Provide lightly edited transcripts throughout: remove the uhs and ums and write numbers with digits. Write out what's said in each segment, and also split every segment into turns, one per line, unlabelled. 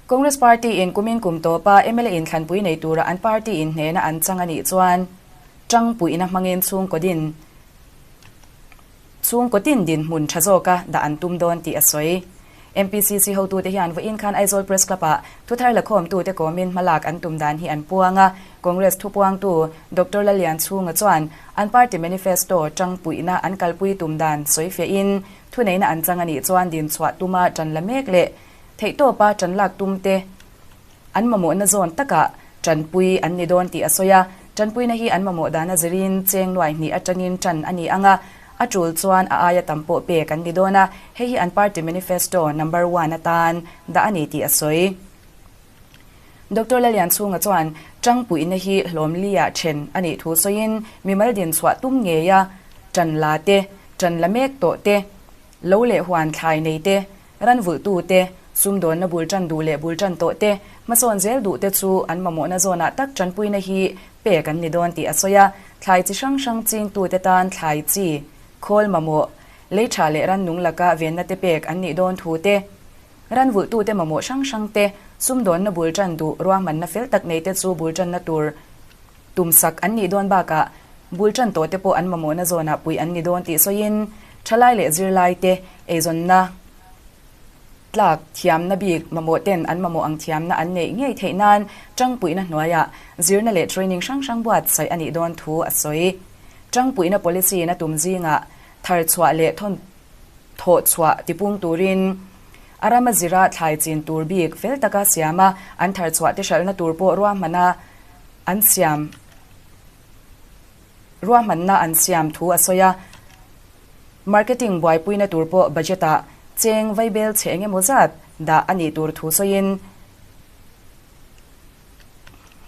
Congress Party in kumin kum tawpa mla inthlanpui nei tura an party in hnehna an chang a nih chuan tangpuihna hmangin chhungkaw din chhungkaw tin dinhmun tha zawka dah an tum dawn tih a sawi. MPCC hotute hian vawiin khan Aizawl Press Club-ah thuthar lakhawmtute kawmin hmalak an tum dan hi an puang a, Congress thupuangtu Doctor Lallianchhunga chuan an party manifesto tangpuihna an kalpui tum dan sawifiahin thuneihna an chang a nih chuan dinchhuah tuma tan la mek leh Theihtawpa ṭanlak tumte an mamawhna zawn takah ṭanpui an ni dawn tih a sawi a, ṭanpuina hi an mamawh dana zirin cheng nuai hnih aṭangin ṭan a ni ang a, a ṭul chuan a aia tam pawh pek an ni dawn a, hei hi an party manifesto number one atan dah a ni tih a sawi. Doctor Lalianchhunga chuan ṭangpuihna hi hlawmliah ṭhen a nih thu sawiin mimal dinchhuah tum ngeia ṭan la te, ṭan la mek tawh te, lo leh huan thlai nei te, Ran vulhtute, sumdawnna bul ṭan duh leh bul ṭan tawh te, hmasawn zel duh te chu an mamawhna zawnah tak ṭanpuina hi pek an ni dawn tih a sawi a. Thlai chi hrang hrang chingtute tan thlai chi, khawl mamawh, lei ṭha leh rannung laka venna te pek an nih dawn thu te, ran vulhtute mamawh hrang hrang te, sumdawnna bul ṭan duh ruahmanna fel tak nei te chu bul ṭanna tur tumsak an nih dawn bakah bul ṭan tawh te pawh an mamawhna zawnah puih an ni dawn tih sawiin ṭhalai leh zirlai te Eizawnna tlak thiamna bik mamawh ten an mamawh ang thiamna an neih ngei theih nan tangpuihna hnuaiah zirna leh training hrang hrang buatsaih a nih dawn thu a sawi. Tangpuihna policy in a tum zingah thar chhuah leh thawn thawh chhuah tipung turin a rama zira thlai chin tur bik fel taka siama an thar chhuah te hralhna tur pawh ruahmana an siam ruahmanna an siam thu a sawi a. Marketing buaipuina tur pawh budget-ah cheng vaibel chhe eng emaw zat dah a nih tur thu sawiin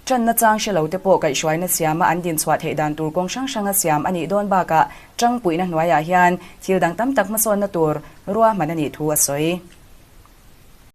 tanna chang hre lote pawh kaihhruaina siama an dinchhuah theih dan tur kawng hrang hranga siam a nih dawn bakah tangpuihna hnuaiah hian thil dang tam tak hmasawnna tur ruahman a nih thu a sawi.